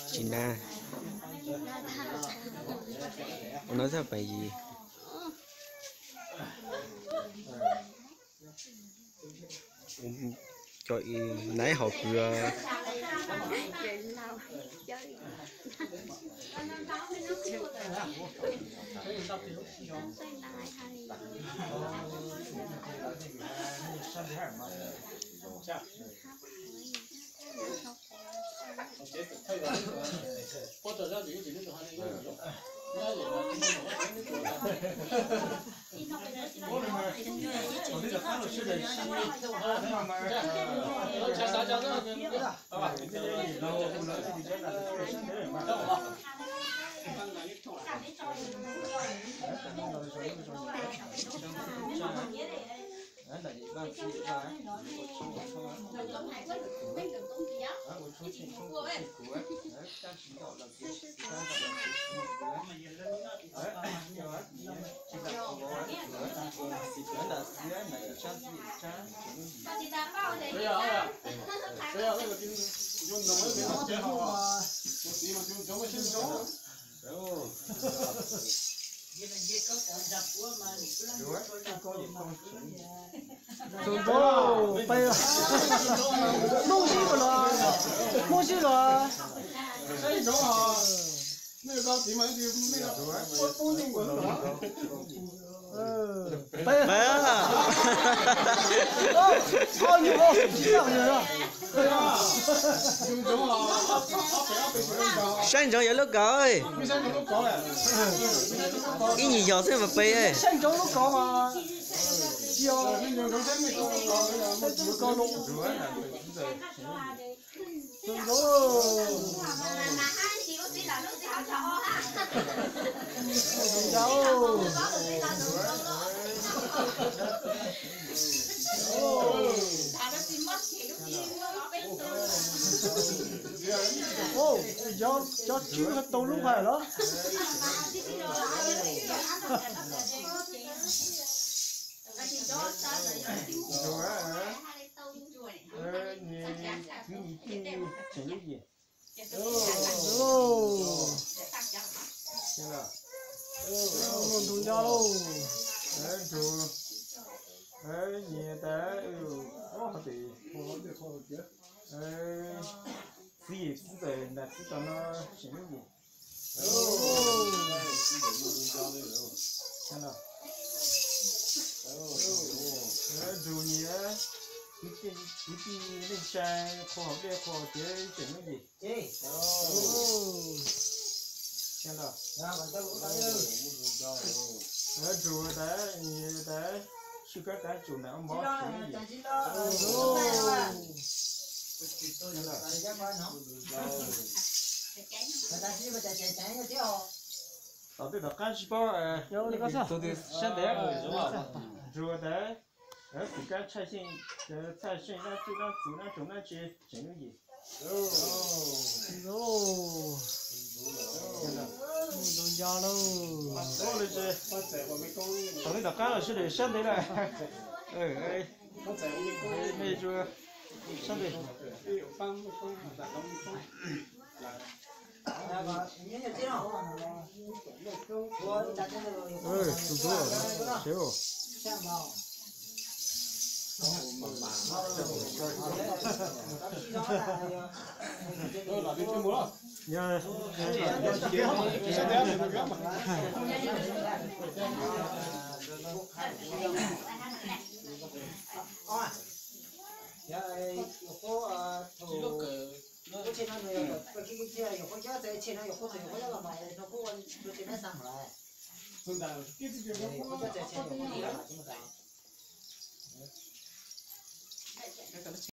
Tsis na, ua no txog pais yis. Cov naiv hom kws. Tus ntxoov peb, Hmoob Zib los, Hmoob Zib los. Peb, saib ntsoov yog lub kaum, ib nyuag yog xwb mas peb. Cov tswb tau lub hais los. Kwv Nyiv Tij tseem lub yim. Ntug nco lauj. Nrug Nyiv tas, txiv yim txiv ntawm nram txiv tod no tseem lub yim. Nrug Nyiv, kwv tij neej tsa qhua hauv dej qhua hauv tsev tseem lub yim. Nrug tas, Nyiv tas, swj kab kav tsum nram mov tseem lub yim. Tom tej tom qab tsis paub tus twg sab ntev. Nrug tas, kwv kab tshaj xeej, tshaj xeej dab tsuj dab txuv dab tsoom dab tsi tseem lub yim. Ntug nco lauj. Tom tej tom qab los sawv daws sab ntev lawm. Nej tsuas sab ntev. Tus ntxoov,